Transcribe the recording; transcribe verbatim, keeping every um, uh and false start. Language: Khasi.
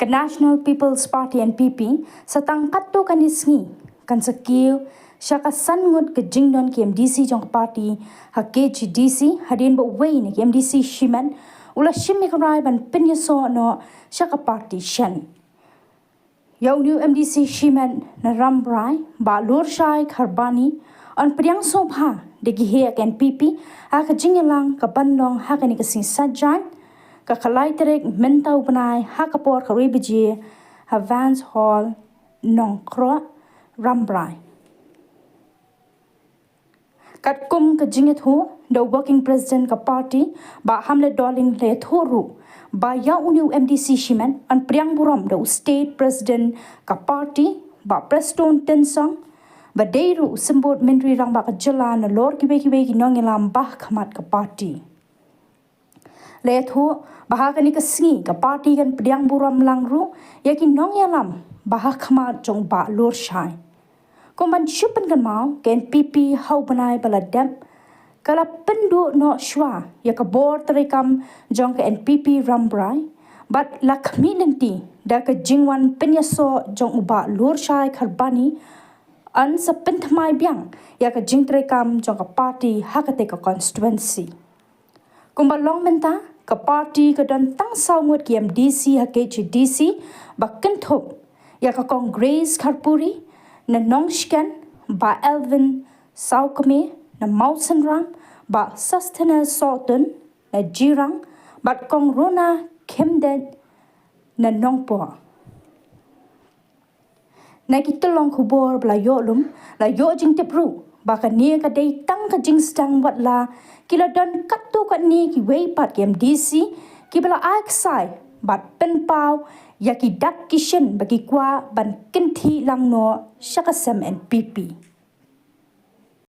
National People's Party, N P P, sa tang katto katne sngi kan sa kiew sha ka san ngut ka jingdon ki M D C jong ka party ha K H A D C, hadien ba uwei na ki M D C shimet u la shim ïa ka rai ban pynïasoh noh sha ka party shen. Ïa une u M D C shimet na Rambrai, Bah Lurshai Kharbani, yn pdiang sngewbha da ki heh ka N P P ha ka jingïalang kaban long ha kane ka sngi Saitjaiñ, ka khatlai tarik mynta u bnai, ha ka por khatwei baje ha Vance Hall, Nongkroh, Rambrai. Katkum ka jingïathuh da u Working President ka party, Bah Hamlet Dohling, la ïathuh ruh ba ïa une u M D C shimet yn pdiang burom da u State President ka party, Bah Prestone Tynsong, ba dei ruh u Symbud Myntri Rangbah ka jylla, nalor kiwei kiwei ki nongïalam ba ha khmat ka party. La ïathuh ba ha kane ka sngi ka party kan pdiang burom lang ruh ïa ki nongïalam ba ha khmat jong Bah Lurshai. Kum ban shu pynkynmaw, ka N P P ha u bnai ba la dep ka la pynduh noh shuwa ïa ka bor treikam jong ka N P P Rambrai, bad la khmih lynti da ka jingwan pynïasoh jong u Bah Lurshai Kharbani, yn sa pynthymmai biang ïa ka jingtreikam jong ka party ha katei ka constituency. Kumba long mynta, ka party ka don tang saw ngut ki M D C ha K H A D C, ba kynthup ïa ka Kong Grace Kharpuri na Nongshken, Bah Elvin Sawkmie na Mawsynram, Bah Sosthenes Sohtun na Jirang, bad Kong Rona Khymdeit na Nongpoh. Na ki tyllong khubor ba la ïoh lum, la ïoh jingtip ruh ba kane ka dei tang ka jingsdang, wat la ki la don katto katne kiwei pat ki M D C kiba la ai ksai bad pynpaw ïa ki dak ki shin ba ki kwah ban kynthih lang noh sha ka sem N P P.